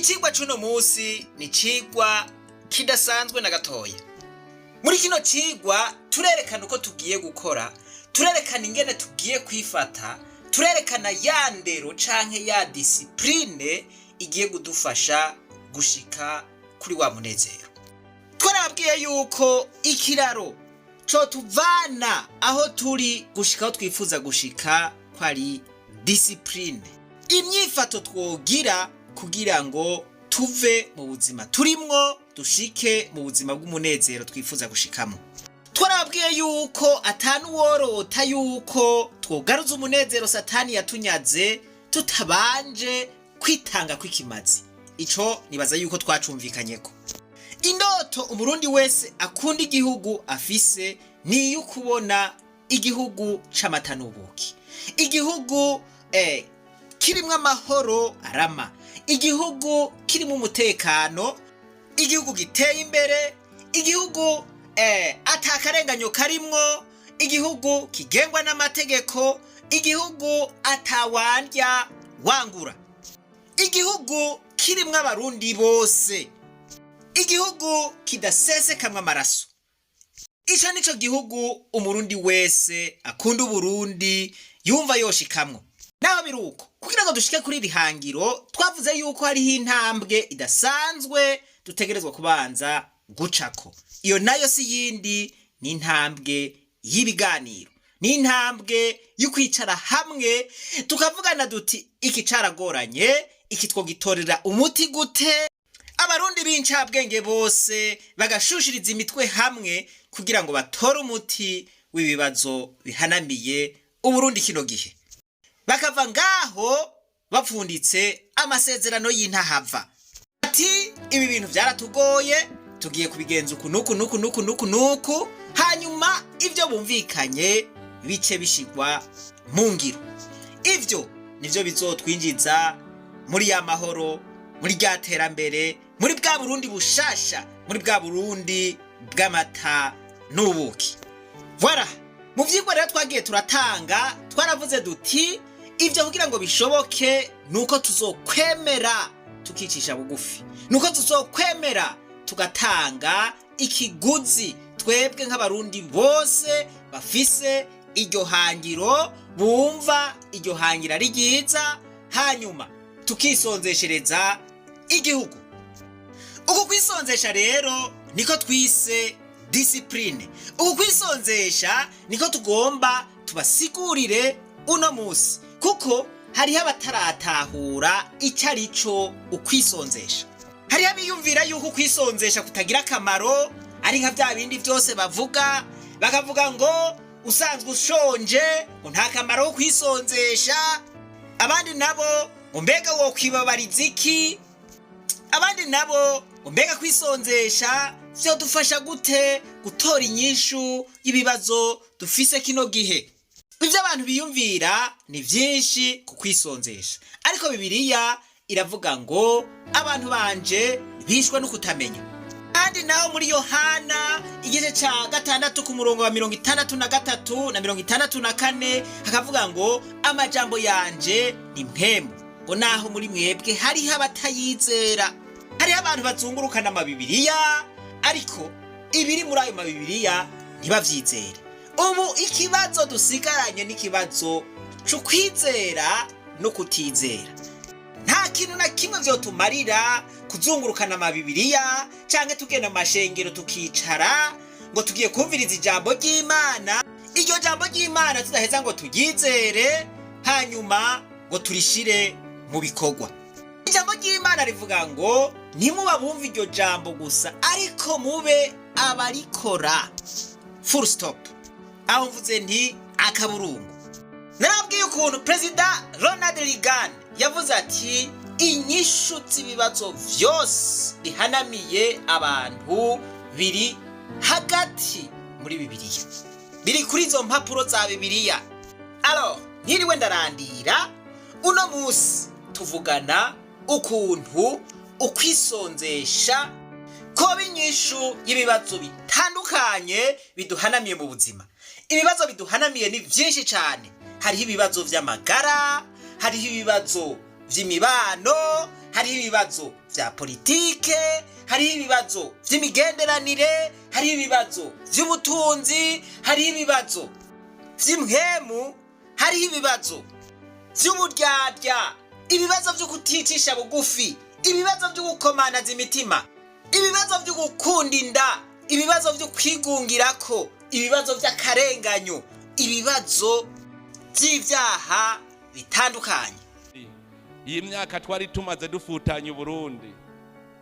Icigwa c'uno munsi ni icigwa kidasanzwe na gatoya. Muri kino cigwa turerekana uko tugiye gukora, turerekana ingene tugiye kwifata, turerekana ya ndero canke ya discipline igiye kudufasha gushika kuri wa munezero. Twarababwiye yuko ikiraro cotuvana aho turi gushika aho twifuza gushika ko ari discipline, imyifato twogira kugira ngo tuve mu buzima turimwo dushike mu buzima bw'umunezero twifuza gushikamo. Twarababwiye yuko atanuworota yuko twogaruza umunezero Satani yatunyaze tutabanje kwitanga kw'ikimazi. Ico nibaza yuko twacumvikanyeko. Indoto Umurundi wese akunda igihugu afise ni iyo kubona igihugu c'amata n'ubuki, igihugu kirimwo amahoro arama, igihugu kirimwo umutekano, igihugu giteye imbere, igihugu atakarenganyo karimwo, igihugu kigengwa n'amategeko, igihugu atawandya wangura, igihugu kirimwo Abarundi bose, igihugu kidasesekamwo amaraso. Ico nico gihugu Umurundi wese akunda Uburundi yumva yoshikamwo. Naho biruko, kugira ngo dushike kuri iri hangiro, twavuze yuko hariho intambwe idasanzwe dutegerezwa kubanza gucako. Iyo nayo si yindi, ni intambwe y'ibiganiro, ni intambwe yo kwicara hamwe tukavugana duti: "Iki caragoranye, iki twogitorera umuti gute?" Abarundi b'incabwenge bose bagashushiriza imitwe hamwe kugira ngo batore umuti w'ibibazo bihanamiye Uburundi kino gihe, bakava ngaho bapfunditse amasezerano y'intahava, ati: "Ibi bintu byaratugoye, tugiye kubigenza uku nuku nuku nuku nuku nuku." Hanyuma ibyo bumvikanye bice bishigwa mu ngiro. Ivyo nivyo bizotwinjiza muri ya mahoro, muri rya terambere, muri bwa Burundi bushasha, muri bwa Burundi bw'amata n'ubuki. Voilà. Mu vyigwa rero twagiye turatanga, twaravuze duti: ivyo kugira ngo bishoboke nuko tuzokwemera tukicisha bugufi, nuko tuzokwemera tugatanga ikiguzi, twebwe nk'Abarundi bose bafise iryo hangiro, bumva iryo hangiro ari ryiza, hanyuma tukisonzeshereza igihugu. Uku kwisonzesha rero niko twise discipline. Uku kwisonzesha niko tugomba tubasigurire uno munsi, kuko hariho abataratahura icyo ari cyo ukwisonzesha. Hariho abiyumvira yuko ukwisonzesha kutagira akamaro, ari nka bya bindi byose bavuga, bakavuga ngo usanzwe ushonje, ngo nta kamaro ko kwisonzesha. Abandi nabo ngo mbega wokwibabariza iki? Abandi nabo ngo mbega kwisonzesha vyodufasha gute gutora inyishu y'ibibazo dufise kino gihe? Ivyo abantu biyumvira ni vyinshi ku kwisonzesha, ariko Bibiliya iravuga ngo abantu banje bishwe no kutamenya. Kandi naho muri Yohana igice ca 6 ku murongo wa 63 na 64 hakavuga ngo amajambo yanje ni mpwemu, ngo naho muri mwebwe hariho abatayizera. Hariho abantu bazungurukana amabibiriya, ariko ibiri muri ayo mabibiriya ntibavyizere. Ubu ikibazo dusigaranye n'ikibazo c'ukwizera no kutizera. Nta kintu na kimwe vyotumarira kuzungurukana amabibiriya canke tugenda mu mashengero tukicara ngo tugiye kumviriza ijambo ry'Imana, iryo jambo ry'Imana tudaheza ngo turyizere, hanyuma ngo turishire mu bikorwa. Ijambo ry'Imana rivuga ngo ntimuba bumva iryo jambo gusa, ariko mube abarikora. Full stop. Aho mvuze nti akaburungu. Narabwiye ukuntu Perezida Ronald Reagan yavuze ati: "Inyishu z'ibibazo vyose bihanamiye abantu biri hagati muri Bibiliya, biri kuri izo mpapuro za Bibiliya." Alors, ntiriwe ndarandira, uno munsi tuvugana ukuntu ukwisonzesha koba inyishu y'ibibazo bitandukanye biduhanamiye mu buzima. Ibibazo biduhanamiye ni byinshi cyane. Hariho ibibazo vy'amagara, hariho ibibazo vy'imibano, hariho ibibazo vy'ubutunzi, hariho ibibazo vy'indero, Hariho ibibazo vya politike, hariho ibibazo vy'imigenderanire, hariho ibibazo vy'ubutunzi, hariho ibibazo vy'impwemu, hariho ibibazo vy'uburyarya, ibibazo vyo kuticisha bugufi, ibibazo vyo gukomanaza imitima, ibibazo vyo gukunda inda, ibibazo vyo kwigungirako, ibibazo vy'akarenganyo, ibibazo vy'ivyaha bitandukanye. Iyi myaka twari tumaze dufutanye Uburundi,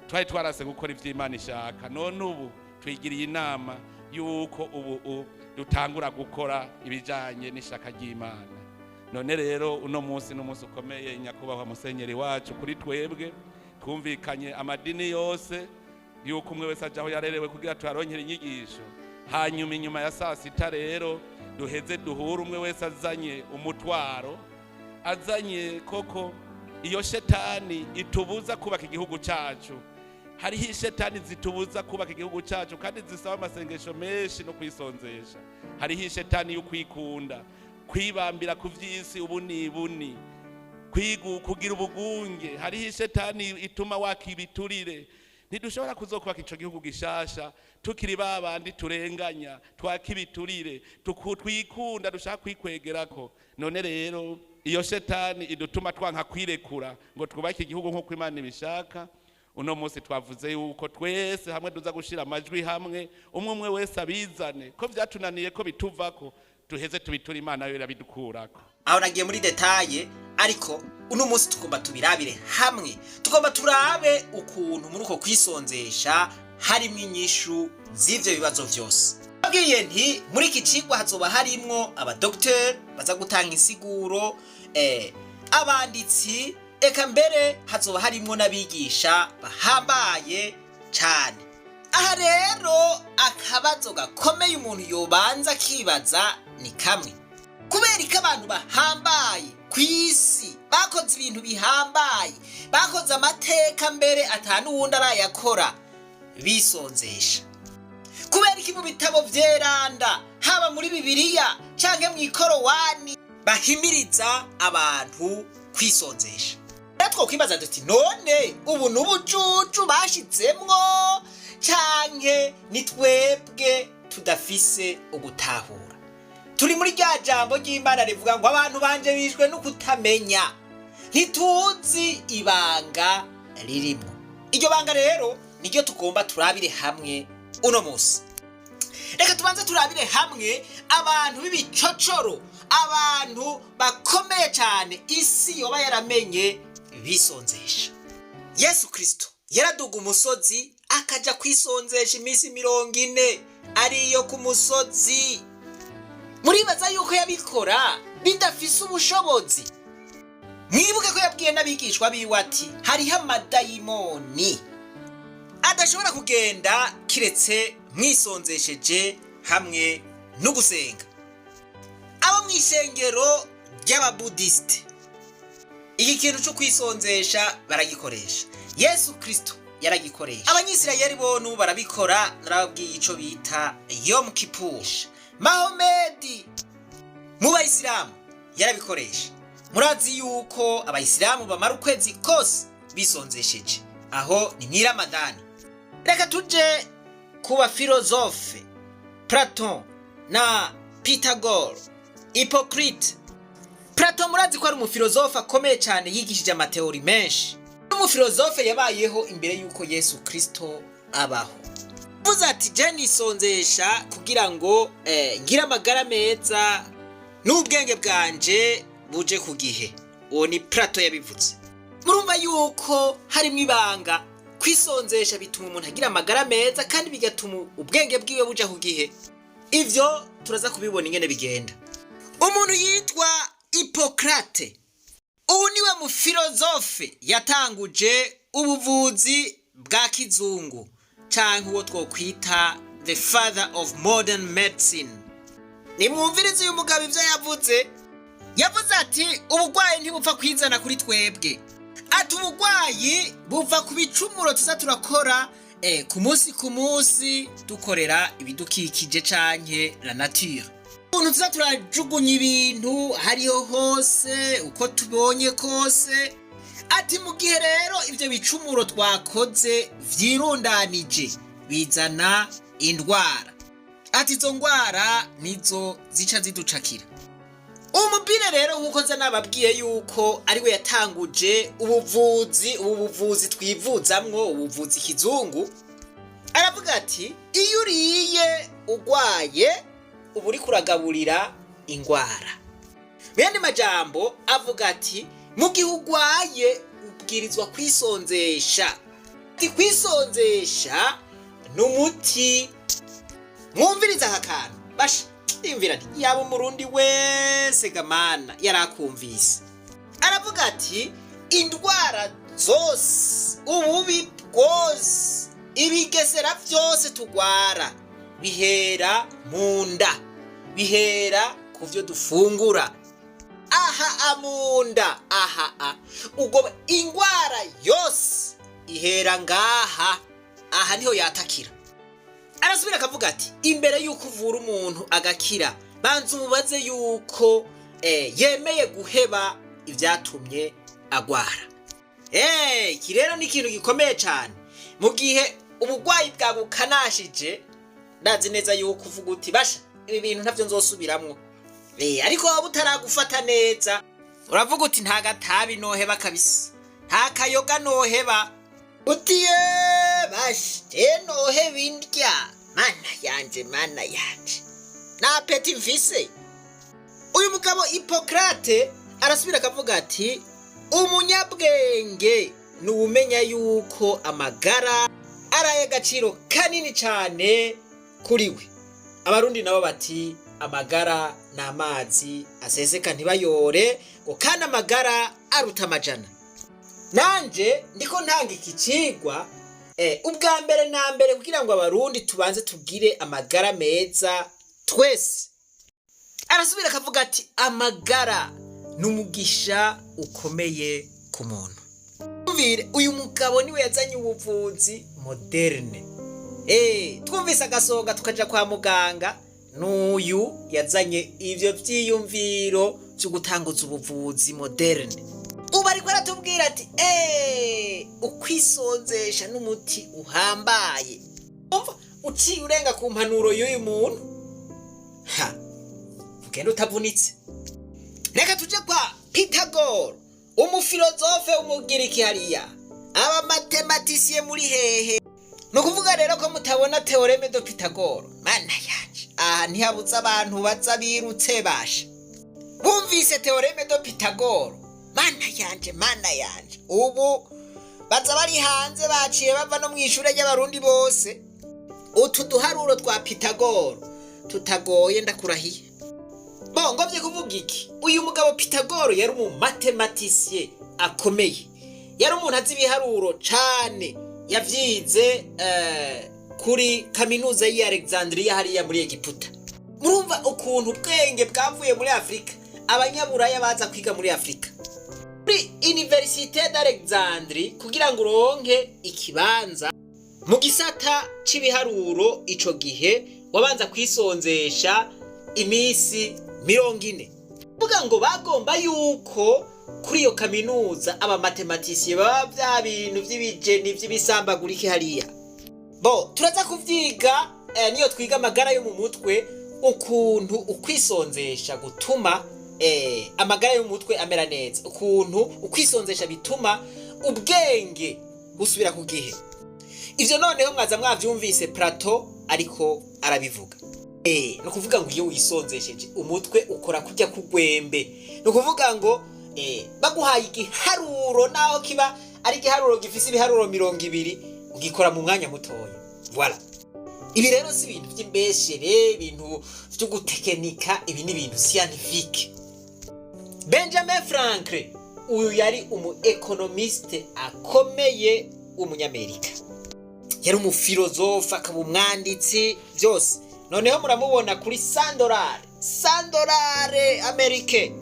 twari twarase gukora ivy'Imana ishaka. None ubu twigiriye inama yuko ubu dutangura gukora ibijanye n'ishaka ry'Imana. None rero uno munsi n'umunsi ukomeye, nyakubahwa musenyeri wacu, kuri twebwe. Twumvikanye amadini yose yuko umwe wese aja aho yarerewe kugira tuharonkere inyigisho. Hanyuma inyuma ya 6 rero duheze duhure, umwe wese azanye umutwaro, azanye koko iyo shetani itubuza kubaka igihugu cyacu. Hariho ishetani zitubuza kubaka igihugu cyacu kandi zisaba amasengesho menshi no kwisonzesha. Hariho ishetani yo kwikunda, kwibambira ku vy'isi, ubu nibuni kwigu kugira ubugunge. Hariho ishetani ituma wakibiturire. Ntidushobora kuzokubaka ico gihugu gishasha tukiri babandi turenganya, twakibiturire, twikunda, dushaka kwikwegerako. None rero iyo shetani idutuma twanka kwirekura ngo twubake igihugu nk'uko Imana ibishaka, uno munsi twavuze yuko twese hamwe duza gushira amajwi hamwe, umwe umwe wese abizane ko vyatunaniye ko bituvako, duheze tubiture Imana, yo irabidukurako. Aho nagiye muri détails, ariko uno munsi tugomba tubirabire hamwe. Tugomba turabe ukuntu muri uko kwisonzesha harimwo inyishu z'ivyo bibazo vyose. Babwiye nti muri iki cigwa hazoba harimwo abadokiteri baza gutanga insiguro, abanditsi, eka mbere hazoba harimwo n'abigisha bahambaye cane. Aha rero akabazo gakomeye umuntu yobanza akibaza ni kamwe: kubera ko abantu bahambaye ku isi bakoze ibintu bihambaye, bakoze amateka mbere atanu wundi arayakora, bisonzesha? Kubera iki mu bitabo vyeranda, haba muri Bibiliya canke mu Ikorowani, bahimiriza abantu kwisonzesha? Rero twokwibaza duti: none ubu n'ubujuju bashizemwo, canke ni twebwe tudafise ugutahura? Turi muri rya jambo ry'Imana rivuga ngo abantu banje bishwe no kutamenya, ntituzi ibanga ririmo. Iryo banga rero niryo tugomba turabire hamwe uno munsi. Reka tubanze turabire hamwe abantu b'ibicocoro, abantu bakomeye cyane isi yoba yaramenye bisonzesha. Yesu Kirisito yaraduga umusozi akaja kwisonzesha iminsi 40 ariyo ku musozi. Muribaza yuko yabikora bidafise ubushobozi? Mwibuke ko yabwiye n'abigishwa biwe ati hariho amadayimoni adashobora kugenda kiretse mwisonzesheje hamwe no gusenga. Abo mu ishengero ry'Ababudisite iki kintu cyo kwisonzesha baragikoresha. Yesu Kirisito yaragikoresha, Abanyisirayeli bonu barabikora, narababwiye ico bita Yom Kippur. Mahomedi mu Bayisilamu yarabikoresha. Murazi yuko Abayisilamu bamara ukwezi kose bisonzesheje, aho ni mw'Iramadani. Reka tuje ku bafilozofe Platon na Pythagore, Hippocrate. Platon murazi ko ari umufilozofe akomeye cyane, yigishije amateori menshi. N'umufilozofe yabayeho imbere y'uko Yesu Kristo abaho. Vuze ati: je nisonzesha kugira ngo ngire amagara meza n'ubwenge bwanje buje ku gihe. Uwo ni Plato yabivuze. Murumva yuko harimo ibanga. Kwisonzesha bituma umuntu agira amagara meza kandi bigatuma ubwenge bwiwe buja ku gihe. Ivyo turaza kubibona ingene bigenda. Umuntu yitwa Hippocrate, ubu niwe mufilozofe yatanguje ubuvuzi bwa kizungu, canke uwo twokwita the father of modern medicine. Nimwumvirize uyu mugabo ivyo yavuze. Yavuze ati ubugwayi ntibupfa kwizana kuri twebwe, ati ubugwayi buva ku bicumuro tuza turakora ku munsi ku munsi, dukorera ibidukikije canke la nature, ukuntu tuza turajugunya ibintu hariho hose uko tubonye kose. Ati mu gihe rero ibyo bicumuro twakoze vyirundanije bizana indwara. Ati izo ndwara nizo zica ziducakira. Umupira rero, nk'uko nza nababwiye yuko ariwe yatanguje ubuvuzi, ubu buvuzi twivuzamwo, ubuvuzi kizungu, aravuga ati iyo uriye urwaye uba uriko uragaburira ingwara. Mu yandi majambo avuga ati mu gihe urwaye ubwirizwa kwisonzesha. Ati kwisonzesha ni umuti. Mwumviriza aka kantu basha, yumvira nti yaba umurundi wese gamana yarakumvise. Aravuga ati indwara zose, ububi bwose, ibigesera byose tugwara bihera mu nda, bihera ku byo dufungura aha amunda aha a ubwo ingwara yose ihera ngaha, aha niho yatakira. Arasubira akavuga ati imbere y'uko uvura umuntu agakira, banza umubaze yuko yemeye guheba ibyatumye agwara. Iki rero ni ikintu gikomeye cyane. Mu gihe uburwayi bwagukanashije, ndazi neza yuko uvuga uti basha ibi bintu ntabyo nzosubiramwo. Ariko waba utaragufata neza, uravuga uti nta gatabi noheba kabisa, nta kayoga noheba, utiye basha je noheba indya, mana yanje, mana yanje, nta peti mfise. Uyu mugabo Hippocrate arasubira akavuga ati umunyabwenge ni uwumenya yuko amagara ari ay'agaciro kanini cyane kuri we. Abarundi nabo bati amagara ni amazi aseseka ntibayore, ngo kandi amagara aruta amajana. Nanje ndiko ntanga iki cigwa ubwa mbere na mbere kugira ngo abarundi tubanze tugire amagara meza twese. Arasubira akavuga ati amagara ni umugisha ukomeye ku muntu. Twumvire, uyu mugabo niwe yazanye ubuvuzi moderne. Twumvise agasonga tukaja kwa muganga, n'uyu yazanye ivyo vyiyumviro vyo gutanguza ubuvuzi moderne. Ubu ariko aratubwira ati ukwisonzesha n'umuti uhambaye. Umva uciye urenga ku mpanuro y'uyu muntu, ha ugenda utavunitse. Reka tuje kwa Pythagore, umufilozofe w'umugiriki hariya, abamathématiciens muri hehe? Ni ukuvuga rero ko mutabona théorème de Pythagore, mana yanje, aha ntihabuze abantu baza birutse basha bumvise théorème de Pythagore. Mana yanje, mana yanje, ubu baza bari hanze, baciye bava no mu ishure ry'abarundi bose. Utu duharuro twa Pythagore tutagoye, ndakurahiye. Bo ngomvye kuvuga iki? Uyu mugabo Pythagore yari umumathématicien akomeye, yari umuntu azi ibiharuro cane, yavyize kuri kaminuza y'i Alexandria hariya muri Egiputa. Murumva ukuntu ubwenge bwavuye muri Afurika, abanyaburaya baza kwiga muri Afurika muri Université d'Alexandrie kugira ngo uronke ikibanza mu gisata c'ibiharuro. Ico gihe wabanza kwisonzesha iminsi 40. Kuvuga ngo bagomba yuko kuri iyo kaminuza abamathématiciens baba vya bintu vy'ibigénie vy'ibisambagurike hariya. Bo turaza kuvyiga niyo twiga amagara yo mu mutwe, ukuntu ukwisonzesha gutuma amagara yo mu mutwe amera neza, ukuntu ukwisonzesha bituma ubwenge busubira ku gihe. Ivyo noneho mwaza mwavyumvise Plato ariko arabivuga. Ni ukuvuga ngo iyo wisonzesheje umutwe ukora kurya kugwembe. Ni ukuvuga ngo baguhaye igiharuro, naho kiba ari igiharuro gifise ibiharuro 20, ugikora mu mwanya mutoya. Voilà. Ibi rero si ibintu vy'imbeshere, ibintu vyo gutekenika, ibi ni ibintu scientifique. Benjamin Franklin, uyu yari umu économiste akomeye w'umunyamerika, yari umufilozofe akaba umwanditsi byose. Noneho muramubona kuri 100 dolari, 100 dolari amerike.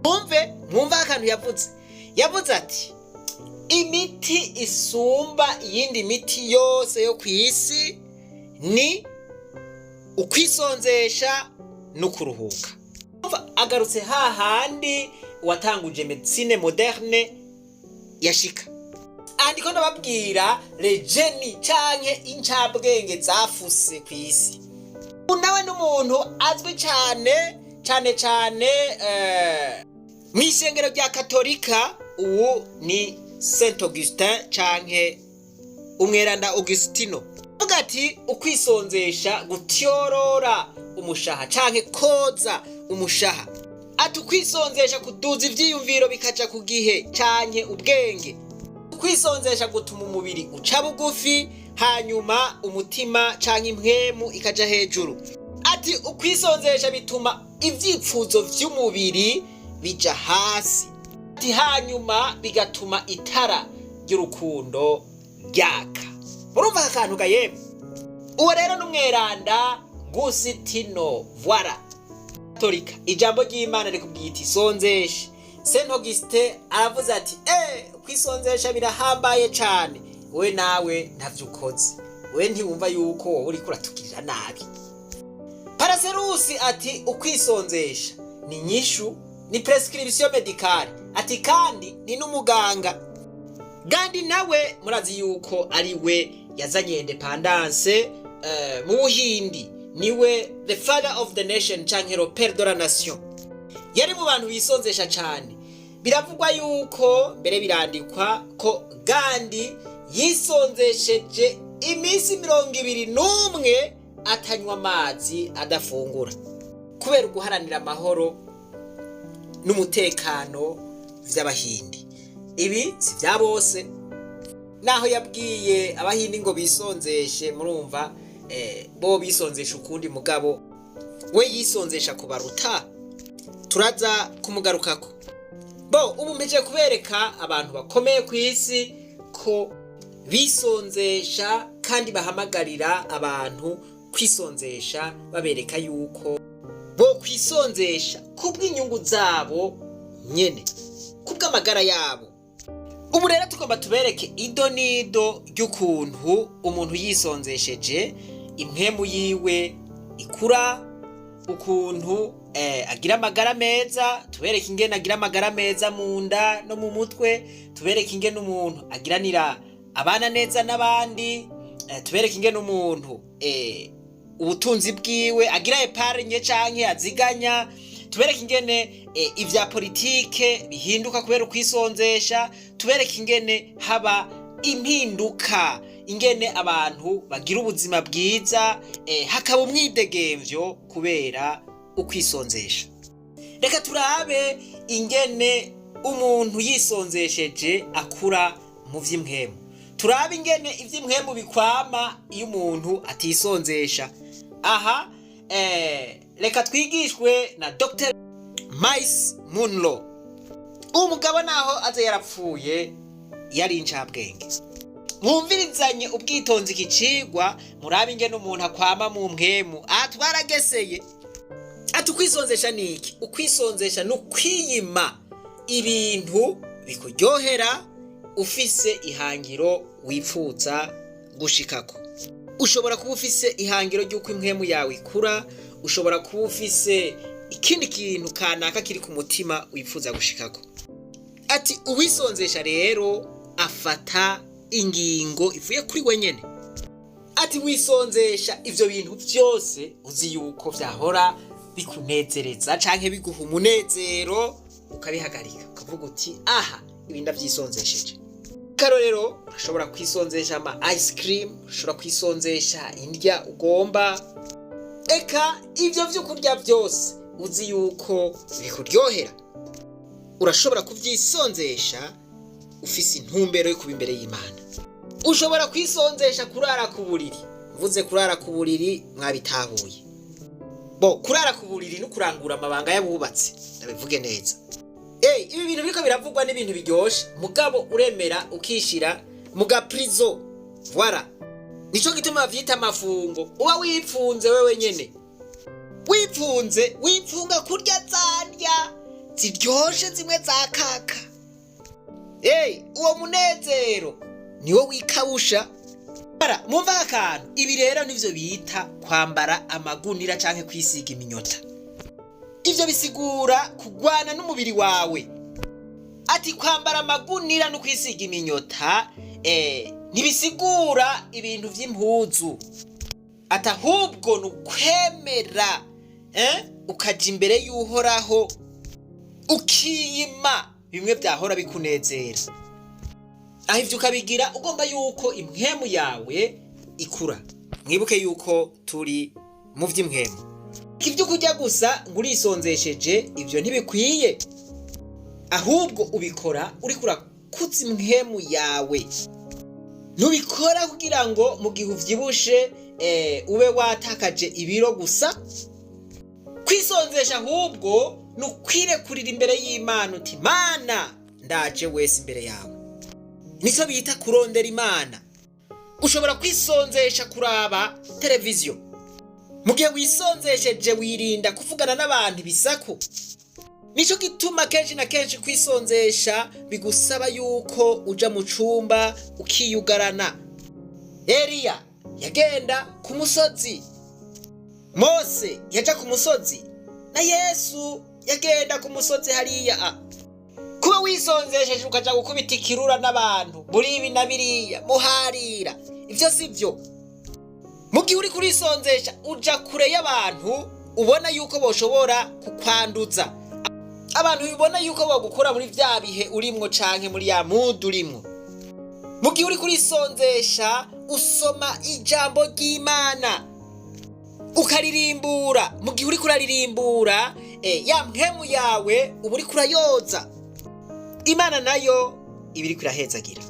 Mwumve, mwumve akantu yavuze. Yavuze ati imiti isumba iyindi miti yose yo ku isi ni ukwisonzesha no kuruhuka. Umva, agarutse hahandi watanguje médecine moderne. Yashika aha ndiko ndababwira les génies canke incabwenge zafuse ku isi. Uyu nawe n'umuntu azwi cyane cyane cyane mu ishengero rya Katolika. Ubu ni Saint Augustin canke umweranda Augustino. Avuga ati ukwisonzesha gutyorora umushaha canke koza umushaha. Ati ukwisonzesha kuduza ivyiyumviro bikaja ku gihe canke ubwenge. Ukwisonzesha gutuma umubiri uca bugufi, hanyuma umutima canke impwemu ikaja hejuru. Ati ukwisonzesha bituma ivyipfuzo vy'umubiri bija hasi. Ati hanyuma bigatuma itara ry'urukundo ryaka. Murumva aka kantu ga yemwe? Uwo rero n'umweranda Gusitino. Voilà, Katolika, ijambo ry'Imana rikubwiye iti sonzeshe. Saint Augustin aravuze ati kwisonzesha birahambaye cane. We nawe ntavyo ukoze, we ntiwumva yuko wowe uriko uratugirira nabi? Paraserusi ati ukwisonzesha ni nyishu, ni prescription médicale. Ati kandi ni n'umuganga. Gandhi nawe murazi yuko ari we yazanye indépendance mu Buhindi, niwe the father of the nation canke le père de la nation. Yari mu bantu bisonzesha cane. Biravugwa yuko mbere birandikwa ko Gandhi yisonzesheje iminsi 21 atanywa amazi, adafungura, kubera guharanira amahoro n'umutekano vy'Abahindi. Ibi si vya bose. Naho yabwiye Abahindi ngo bisonzeshe, murumva bo bisonzesha ukundi, mugabo we yisonzesha kubaruta. Turaza kumugarukako. Bo ubu mpeje kubereka abantu bakomeye ku isi ko bisonzesha kandi bahamagarira abantu kwisonzesha, babereka yuko bo kwisonzesha kubw'inyungu zabo nyene, kubw'amagara yabo. Ubu rero tugomba tubereke ido n'ido ry'ukuntu umuntu yisonzesheje impwemu yiwe ikura, ukuntu agira amagara meza. Tubereke ingene agira amagara meza mu nda no mu mutwe, tubereke ingene umuntu agiranira abana neza n'abandi, tubereke ingene umuntu ubutunzi bwiwe agira épargne canke aziganya, tubereke ingene ivya politike bihinduka kubera ukwisonzesha, tubereke ingene haba impinduka, ingene abantu bagira ubuzima bwiza, hakaba umwidegemvyo kubera ukwisonzesha. Reka turabe ingene umuntu yisonzesheje akura mu vy'impwemu, turabe ingene ivy'impwemu bikwama iyo umuntu atisonzesha. Aha reka twigishwe na Dr Myles Munroe. Umugabo naho aza yarapfuye, yari incabwenge. Mwumvirizanye ubwitonzi iki cigwa, murabe ingene umuntu akwama mu mpwemu. Aha twarageseye. Ati ukwisonzesha ni iki? Ukwisonzesha ni ukwiyima ibintu bikuryohera ufise ihangiro wipfuza gushikako. Ushobora kuba ufise ihangiro ry'uko impwemu yawe ikura, ushobora kuba ufise ikindi kintu kanaka kiri ku mutima wifuza gushikako. Ati uwisonzesha rero afata ingingo ivuye kuri we nyene. Ati wisonzesha ivyo bintu vyose uzi yuko vyahora bikunezereza canke biguha umunezero, ukabihagarika, ukavuga uti aha ibi ndavyisonzesheje. Karorero, urashobora kwisonzesha ama ice cream, ushobora kwisonzesha indya ugomba, eka ivyo vyo kurya vyose uzi yuko bikuryohera, urashobora kuvyisonzesha ufise intumbero yo kuba imbere y'Imana. Ushobora kwisonzesha kurara ku buriri. Mvuze kurara ku buriri mwabitahuye. Bo kurara ku buriri no kurangura amabanga y'abubatse, ndabivuge neza. Ibi bintu biriko biravugwa n'ibintu biryoshe, mugabo uremera ukishira mu gaprison. Voilà, nico gituma bavyita amafungo. Uba wipfunze wewe nyene, wipfunze, wipfunga kurya zandya ziryoshe zimwe za kaka. Uwo munezero niwo wikawusha. Bara mumva akantu. Ibi rero nivyo bita kwambara amagunira canke kwisiga iminyota. Ivyo bisigura kugwana n'umubiri wawe. Ati kwambara amagunira no kwisiga iminyota ntibisigura ibintu vy'impuzu, ati ahubwo ni ukwemera ukaja imbere y'Uhoraho, ukiyima bimwe byahora bikunezera. Aho ivyo ukabigira ugomba yuko impwemu yawe ikura. Mwibuke yuko turi mu vy'impwemu. Ibyo kurya gusa ngo urisonzesheje, ibyo ntibikwiye, ahubwo ubikora uriko urakuza impwemu yawe. Ntubikora kugira ngo mu gihe uvyibushe ube watakaje ibiro gusa. Kwisonzesha ahubwo ni ukwirekurira imbere y'Imana, uti: "Mana, ndaje wese imbere yawe." Nicyo bita kurondera Imana. Ushobora kwisonzesha kuraba televiziyo. Mu gihe wisonzesheje, wirinda kuvugana n'abantu ibisaku. Nicyo gituma kenshi na kenshi kwisonzesha bigusaba yuko uja mu cumba ukiyugarana. Eliya yagenda ku musozi, Mose yaja ku musozi, na Yesu yagenda ku musozi hariya. Kuba wisonzesheje ukaja gukubita ikirura n'abantu muri ibi na biriya muharira, ivyo si byo. Mu gihe uri kurisonzesha, uja kure y'abantu ubona yuko boshobora kukwanduza, abantu bibona yuko bagukura muri vya bihe urimwo canke muri ya mood urimwo. Mu gihe uri kurisonzesha, usoma ijambo ry'Imana, ukaririmbura. Mu gihe uri kuraririmbura, ya mpwemu yawe uba uri kurayoza, Imana nayo iba iriko irahezagira.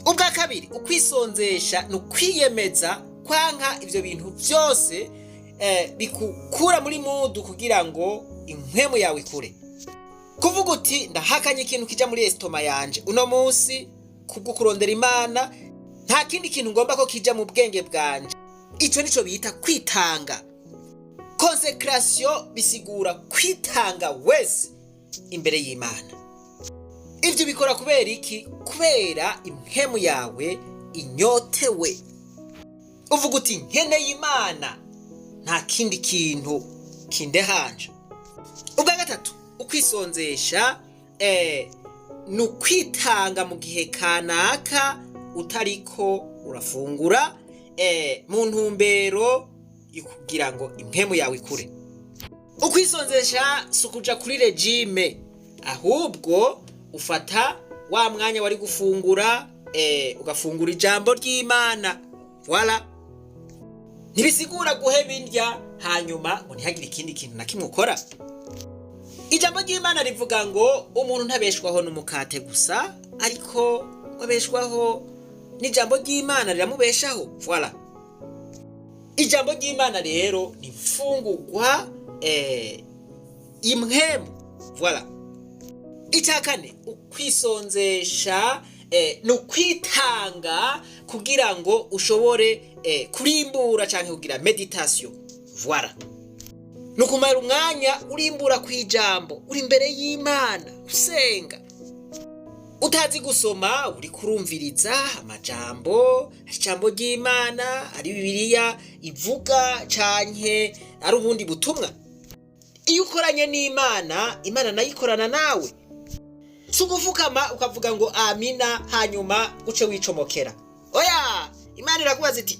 Ubwa kabiri, ukwisonzesha ni ukwiyemeza kwanka ivyo bintu vyose bikukura muri mood kugira ngo impwemu yawe ikure. Kuvuga uti: "Ndahakanye ikintu kija muri estomac yanje uno munsi kubwo kurondera Imana, nta kindi kintu ngomba ko kija mu bwenge bwanje." Ico nico bita kwitanga. Consécration bisigura kwitanga wese imbere y'Imana. Ibyo bikora kubera iki? Kubera impwemu yawe inyotewe. Uvuga uti: "Nkeneye Imana, nta kindi kintu kindehanje." Ubwa gatatu, ukwisonzesha ni ukwitanga mu gihe kanaka utariko urafungura, mu ntumbero yo kugira ngo impwemu yawe ikure. Ukwisonzesha si ukuja kuri régime, ahubwo ufata wa mwanya wari gufungura, ugafungura ijambo ry'Imana. Voilà. Ntibisigura guheba indya hanyuma ngo ntihagire ikindi kintu na kimwe ukora. Ijambo ry'Imana rivuga ngo umuntu ntabeshwaho n'umukate gusa, ariko abeshwaho n'ijambo ry'Imana, riramubeshaho. Voilà. Ijambo ry'Imana rero ni imfungurwa impwemu. Voilà. Icya kane, ukwisonzesha ni ukwitanga kugira ngo ushobore kurimbura cyangwa kugira méditation. Voilà. Ni ukumara umwanya urimbura ku ijambo, uri imbere y'Imana usenga. Utazi gusoma, uri kurumviriza amajambo, ijambo ry'Imana, ari Bibiliya ivuga canke ari ubundi butumwa. Iyo ukoranye n'Imana, Imana nayo ikorana nawe. Si ugufukama ukavuga ngo amina, hanyuma uce wicomokera. Oya, Imana irakubaza iti: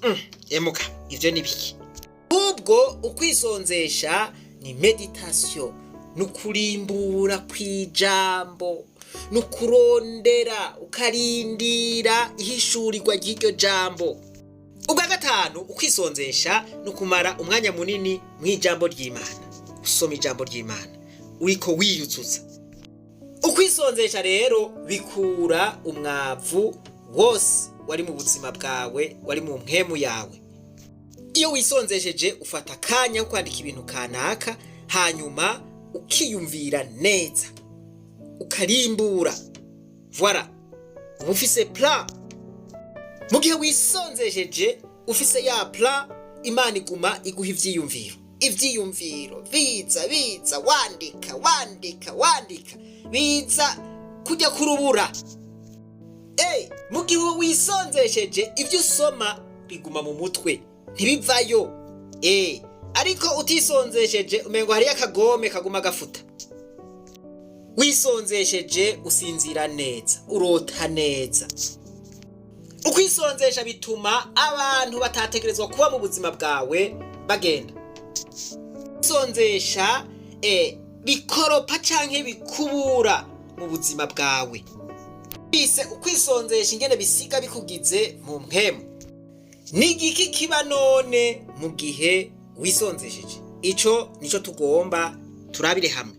"Emuka, ivyo ni biki?" Ahubwo ukwisonzesha ni méditation, ni ukurimbura kw'ijambo, ni ukurondera ukarindira ihishurirwa ry'iryo jambo. Ubwa gatanu, ukwisonzesha ni ukumara umwanya munini mu ijambo ry'Imana, usoma ijambo ry'Imana uriko wiyuzuza. Ukwisonzesha rero bikura umwavu wose wari mu buzima bwawe, wari mu mpwemu yawe. Iyo wisonzesheje, ufata akanya ko kwandika ibintu kanaka, hanyuma ukiyumvira neza, ukarimbura. Voilà, uba ufise plan. Mu gihe wisonzesheje ufise ya plan, Imana iguma iguha ivyiyumviro, ivyiyumviro biza biza, wandika, wandika, wandika, biza kujya kurubura. Mu gihe wisonzesheje, ibyo usoma biguma mu mutwe, ntibivayo. Ariko utisonzesheje, umengo hariyo akagome kaguma gafuta. Wisonzesheje usinzira neza, urota neza. Ukwisonzesha bituma abantu batategerezwa kuba mu buzima bwawe bagenda. Kwisonzesha bikoropa canke bikubura mu buzima bwawe. Bise ukwisonzesha ingene bisiga bikugize mu mpwemu. Ni igiki kiba none mu gihe wisonzesheje? Ico nico tugomba turabire hamwe.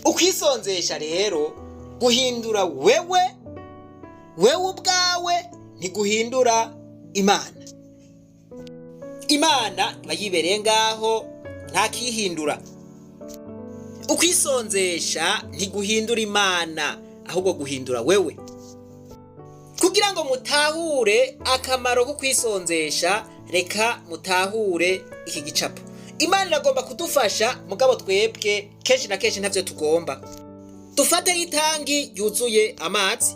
Ukwisonzesha rero guhindura wewe, wewe ubwawe, ntiguhindura Imana. Imana iba yibereye ngaho, ntakihindura. Ukwisonzesha ntiguhindura Imana, ahubwo guhindura wewe. Kugira ngo mutahure akamaro ko kwisonzesha, reka mutahure iki gicapo. Imana iragomba kudufasha, mugabo twebwe kenshi na kenshi ntavyo tugomba. Dufate itangi yuzuye amazi,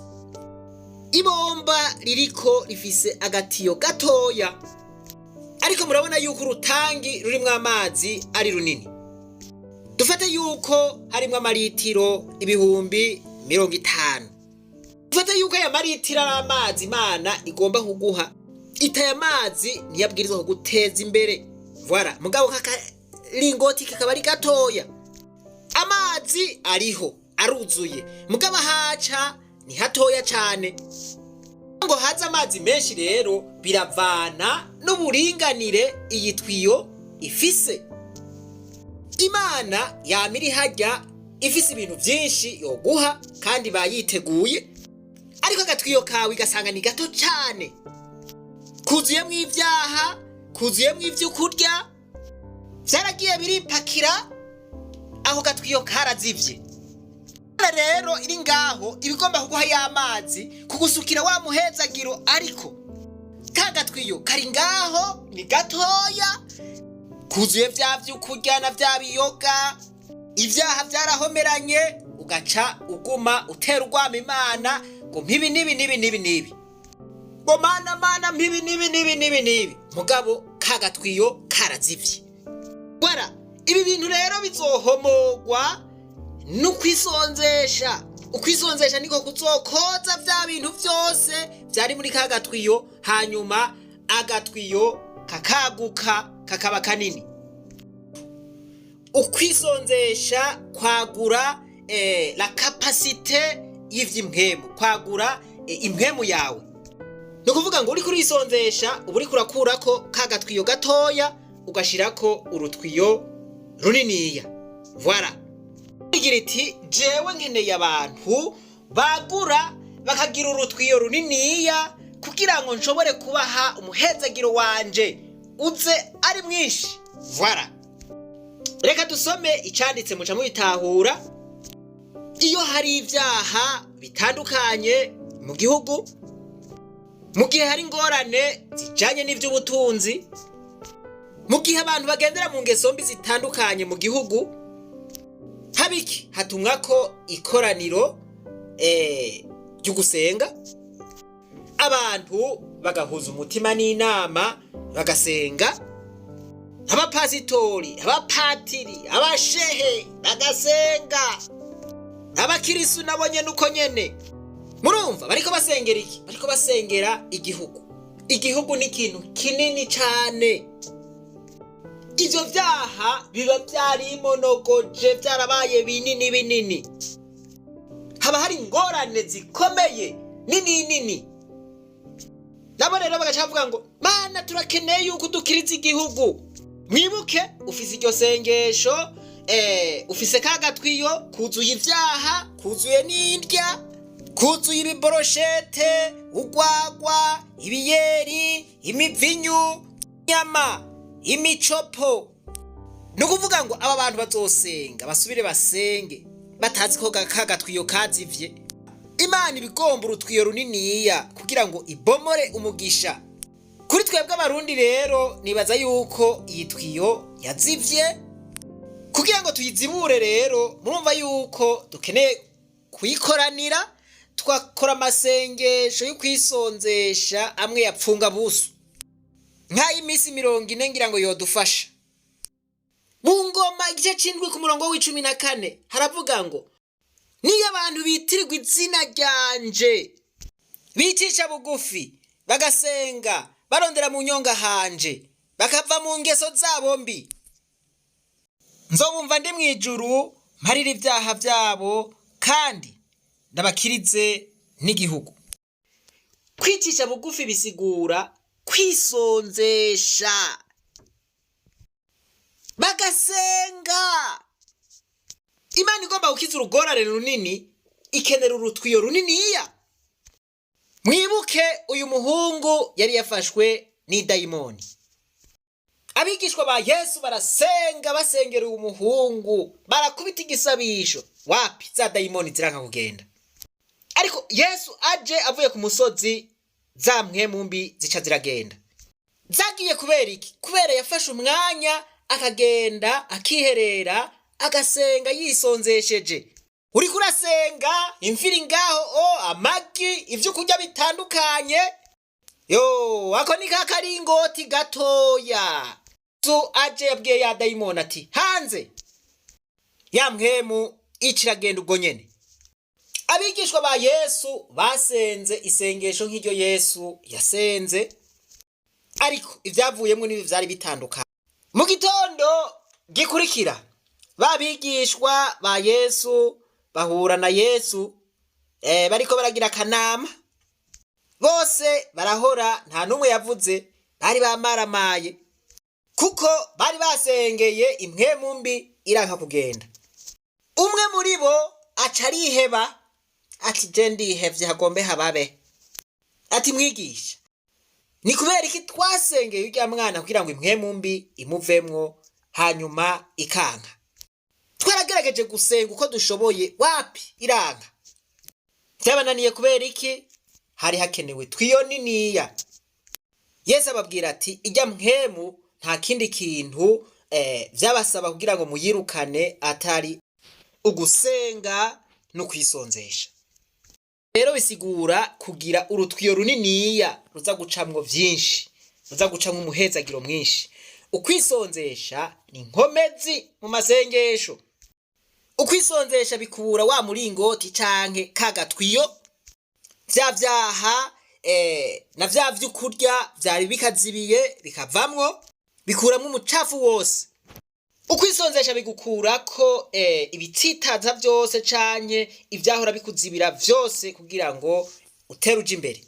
ibomba ririko rifise agatiyo gatoya, ariko murabona yuko urutangi rurimwo amazi ari runini. Dufate yuko harimwo amaritiro 50,000. Dufate yuko aya maritiro ari amazi Imana igomba kuguha. Itaye amazi ntiyabwirizwa kuguteza imbere, voilà. Mugabo kakaringoti kakaba ari gatoya, amazi ariho aruzuye, mugabo ahaca ni hatoya cane ngo haze amazi menshi. Rero biravana n'uburinganire iyi twiyo ifise. Imana yama iri harya ifise ibintu vyinshi yoguha kandi bayiteguye, ariko agatwiyo kawe igasanga ni gato cane, kuzuyemwo ivyaha, kuzuyemwo ivyo kurya, vyaragiye biripakira, aho gatwiyo karazivye. Rero iri ngaho ibigomba kuguha y'amazi, kugusukira wa muhezagiro, ariko ka gatwiyo kari ngaho ni gatoya, kuzuye vya vy'ukurya na vya biyoga, ivyaha vyarahomeranye, ugaca uguma utera urwama Imana ngo mpibi nibi nibi nibi nibi, ngo Mana, Mana, mpibi nibi nibi nibi nibi, mugabo ka gatwiyo karazivye. Voilà. Ibi bintu rero bizohomogwa n'ukwisonzesha. Ukwisonzesha niko kuzokoza vya bintu vyose vyari muri ka gatwiyo, hanyuma agatwiyo kakaguka kakaba kanini. Ukwisonzesha kwagura la capacité y'ivy'impwemu, kwagura impwemu yawe. Ni ukuvuga ngo uriko urisonzesha uba uriko urakurako ka gatwiyo gatoya, ugashirako urutwiyo runiniya. Voilà. Igira iti: "Jewe nkeneye abantu bagura bakagira urutwiyo runiniya kugira ngo nshobore kubaha umuhezagiro wanje uze ari mwinshi." Voilà. Reka dusome icanditse, muca mubitahura. Iyo hari ibyaha bitandukanye mu gihugu, mu gihe hari ingorane zijanye n'ivy'ubutunzi, mu gihe abantu bagendera mu ngeso mbi zitandukanye mu gihugu, habiki hatumwa ko ikoraniro ry'ugusenga, abantu bagahuza umutima n'inama, bagasenga, abapasitori, abapatiri, abashehe bagasenga, abakirisu nabo nyene uko nyene. Murumva bariko basengera iki? Bariko basengera igihugu. Igihugu ni ikintu kinini cane. Ivyo vyaha biba vyarimonogoje, vyarabaye binini binini, haba hari ingorane zikomeye nini nini. Nabo rero bagaca bavuga ngo: "Mana, turakeneye yuko udukiriza igihugu." Mwibuke ufise iryo sengesho, ufise ka gatwiyo kuzuye ivyaha, kuzuye n'indya, kuzuye ibiboroshete, urwagwa, ibiyeri, imivinyu, inyama, imicopo. Ni ukuvuga ngo aba bantu bazosenga basubire basenge batazi ko ka gatwiyo kazivye. Imana ibigomba urutwiyo runiniya kugira ngo ibomore umugisha kuri twebwe Abarundi. Rero nibaza yuko iyi twiyo yazivye. Kugira ngo tuyizibure rero, murumva yuko dukeneye kuyikoranira, tugakora amasengesho yo kwisonzesha amwe yapfunga busu, nk'ay'iminsi 40, ngira ngo yodufasha. Mu Ngoma igice c'indwi ku murongo w'14 haravuga ngo: Niyo abantu bitirirwa izina ryanje bicisha bugufi, bagasenga barondera mu nyonga hanje, bakava mu ngeso zabo mbi, nzobumva ndi mu ijuru, mparire ibyaha byabo kandi ndabakirize n'igihugu. Kwicisha bugufi bisigura kwisonzesha, bagasenga. Imana igomba gukiza urugorane runini ikenera urutwiyo runiniya. Mwibuke uyu muhungu yari yafashwe n'idayimoni. Abigishwa ba Yesu barasenga, basengera uyu muhungu, barakubita igisabisho, wapi, za dayimoni ziranka kugenda. Ariko Yesu aje avuye ku musozi, za mpwemu mbi zica ziragenda. Zagiye kubera iki? Kubera yafashe umwanya akagenda akiherera, agasenga yisonzesheje. Uriko urasenga, imfiri ngaho o amagi, ibyo kurya bitandukanye, yo ako ni ka karingoti gatoya. Yesu aje yabwiye ya dayimoni ati hanze, ya mpwemu ica iragenda ubwo nyene. Abigishwa ba Yesu basenze isengesho nk'iryo Yesu yasenze, ariko ibyavuyemo n'ibi byari bitandukanye. Mu gitondo gikurikira, ba bigishwa ba Yesu bahura na Yesu, bariko baragira akanama. Bose barahora, nta n'umwe yavuze, bari bamaramaye kuko bari basengeye impwemu mbi iranka kugenda. Umwe muri bo aca ariheba, ati je ndihevye, hagombe hababe. Ati mwigisha, ni kubera iki twasengeye urya mwana kugira ngo impwemu mbi imuvemwo, hanyuma ikanka? Twaragerageje gusenga uko dushoboye, wapi, iranka. Byabananiye kubera iki? Hari hakenewe twiyo niniya. Yesu ababwira ati ijya mpwemu nta kindi kintu vyabasaba kugira ngo muyirukane atari ugusenga no kwisonzesha. Rero bisigura kugira urutwiyo runiniya ruza gucamwo vyinshi, ruza gucamwo umuhezagiro mwinshi. Ukwisonzesha ni inkomezi mu masengesho. Ukwisonzesha bikura wa muringoti canke ka gatwiyo, vya vyaha na vya vy'ukurya vyari bikazibiye bikavamwo, bikuramwo umucafu wose. Ukwisonzesha bigukurako ibitsitaza vyose canke ivyahora bikuzibira vyose kugira ngo utere uja imbere.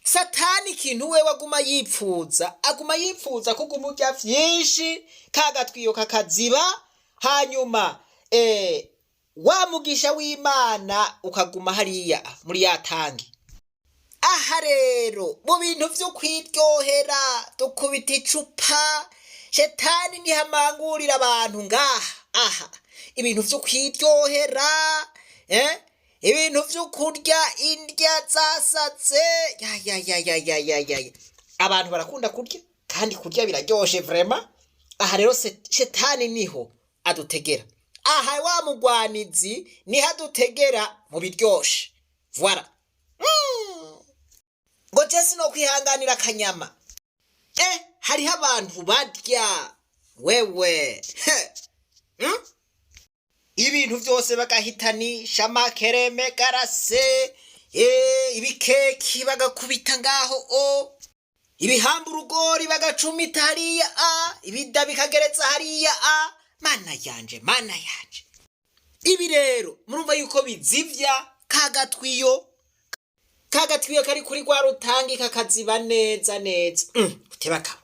Satani ikintu wewe aguma yipfuza, aguma yipfuza ko uguma urya vyinshi, ka gatwiyo kakaziba, hanyuma wa mugisha w'Imana ukaguma hariya muri ya tangi. Aha rero mu bintu vyo kwiryohera, dukubita icupa, shetani nihamangurira abantu ngaha. Aha ibintu vyo kwiryohera, ibintu vyo kurya indya zasatse, ya ya ya ya ya ya ya. Abantu barakunda kurya kandi kurya biraryoshe vraiment. Aha rero shetani niho adutegera. Aha wa mugwanizi niho adutegera mu biryoshe. Voilà. Ngo je sino kwihanganira akanyama. Hariho abantu barya wewe. Ibintu vyose bagahitanisha amakereme garase, ibikeki bagakubita ngaho o, ibihamba urugori bagacumita hariya a, ibida bikageretsa hariya a. Mana yanje, mana yanje. Ibi rero murumva yuko bizivya kagatwiyo, kagatwiyo kari kuri rwa rutangi kakaziba neza neza. Uteba kabo.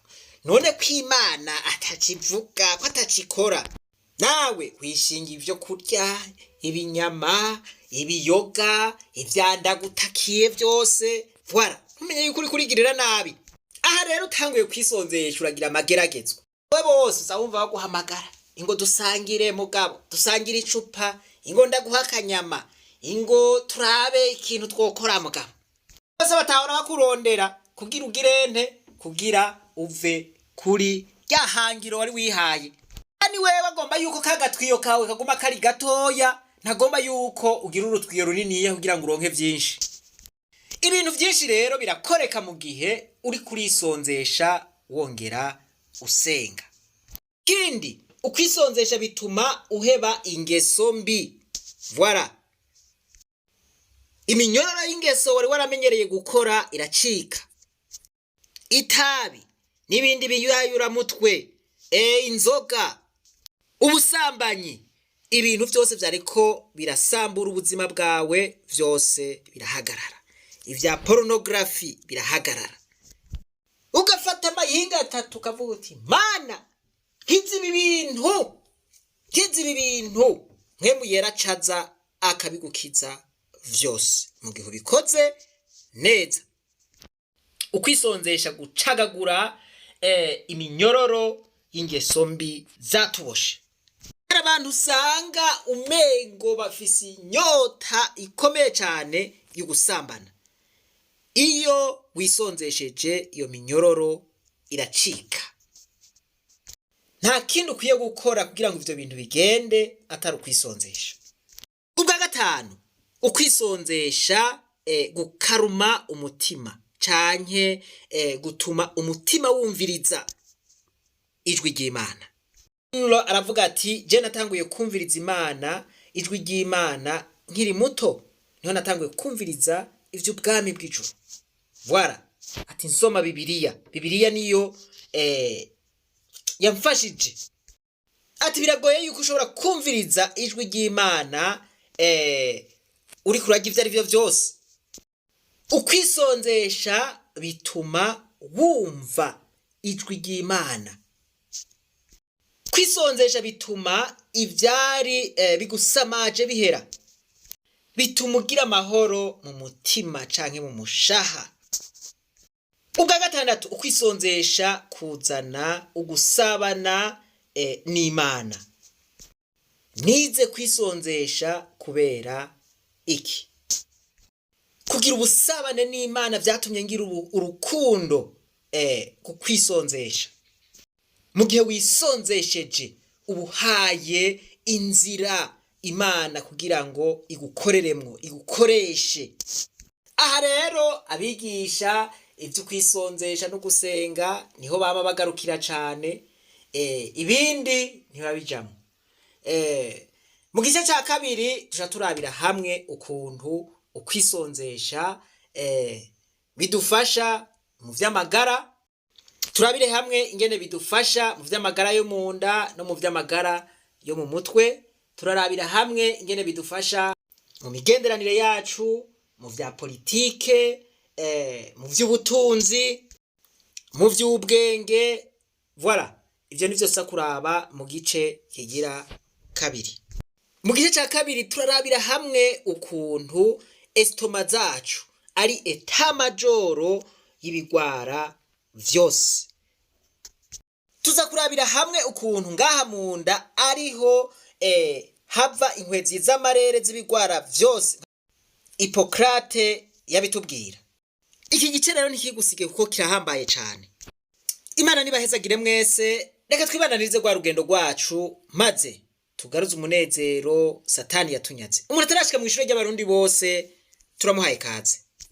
None ko Imana atakivuga, ko atacikora, nawe wishinga ivyo kurya, ibinyama, ibiyoga, ivyandagutakiye vyose, voilà, ntumenye yuko uriko urigirira nabi. Aha rero utanguye kwisonzesha uragira amageragezwa. We bose uza wumva baguhamagara, ingo dusangire mugabo, dusangire icupa, ingo ndaguha akanyama, ingo turabe ikintu twokora mugabo. Bose batahora bakurondera kugira ugirente, kugira uve kuri rya hangiro wari wihaye. Ni wewe agomba yuko ka gatwiyo kawe kaguma kari gatoya, ntagomba yuko ugira urutwiyo runiniya kugira ngo uronke vyinshi. Ibintu vyinshi rero birakoreka mu gihe uri kurisonzesha wongera usenga. Kindi, ukwisonzesha bituma uheba ingeso mbi. Voilà. Iminyororo y'ingeso wari waramenyereye gukora iracika. Itabi n'ibindi biyayuramutwe, inzoga, ubusambanyi, ibintu byose byariko birasambura ubuzima bwawe byose birahagarara. Ibya porunogarafi birahagarara. Ugafata amahinga atatu ukavuga uti: "Mana, nkiza ibi bintu, nkiza ibi bintu." Mpwemu Yera acaza akabigukiza vyose mu gihe ubikoze neza. Ukwisonzesha gucagagura iminyororo y'ingeso mbi zatuboshe. Hari abantu usanga umengo bafise inyota ikomeye cyane yo gusambana. Iyo wisonzesheje, iyo minyororo iracika. Nta kindi ukwiye gukora kugira ngo ivyo bintu bigende atari ukwisonzesha. Ubwa gatanu, ukwisonzesha gukaruma umutima canke gutuma umutima wumviriza ijwi ry'Imana. Aravuga ati: "Je natanguye kumviriza Imana, ijwi ry'Imana, nkiri muto. Niho natanguye kumviriza ivy'ubwami bw'ijuru." Voilà. Ati: "Nsoma Bibiliya. Bibiliya niyo yamfashije." Ati: "Biragoye yuko ushobora kumviriza ijwi ry'Imana uri kurarya ivyo ari vyo vyose." Ukwisonzesha bituma wumva ijwi ry'Imana. Kwisonzesha bituma ivyari bigusamaje bihera, bituma ugira amahoro mu mutima canke mu mushaha. Ubwa gatandatu, ukwisonzesha kuzana ugusabana n'Imana. Nize kwisonzesha kubera iki? Kugira ubusabane n'Imana. Vyatumye ngira urukundo ku kwisonzesha. Mu gihe wisonzesheje, ubuhaye inzira Imana kugira ngo igukoreremwo, igukoreshe. Aha rero abigisha ibyo kwisonzesha no gusenga niho baba bagarukira cane, ibindi ntibabijamwo. Mu gice cya kabiri tuja turabira hamwe ukuntu ukwisonzesha bidufasha mu vy'amagara. Turabire hamwe ingene bidufasha mu vy'amagara yo mu nda no mu vy'amagara yo mu mutwe. Turarabira hamwe ingene bidufasha mu migenderanire yacu, mu vya politike, mu vy'ubutunzi, mu vy'ubwenge. Voilà, ivyo ni vyose kuraba mu gice kigira kabiri. Mu gice cya kabiri turarabira hamwe ukuntu estomac zacu ari état-major y'ibigwara vyose. Tuza kurabira hamwe ukuntu ngaha mu nda ariho hava inkwezi z'amarere z'ibigwara vyose. Hippocrate yabitubwira. Iki gice rero ntikigusige kuko kirahambaye cane. Imana nibahezagire mwese. Reka twibananirize rwa rugendo rwacu, maze tugaruze umunezero Satani yatunyaze. Umuntu atarashika mu ishure ry'Abarundi bose, turamuhaye kaze.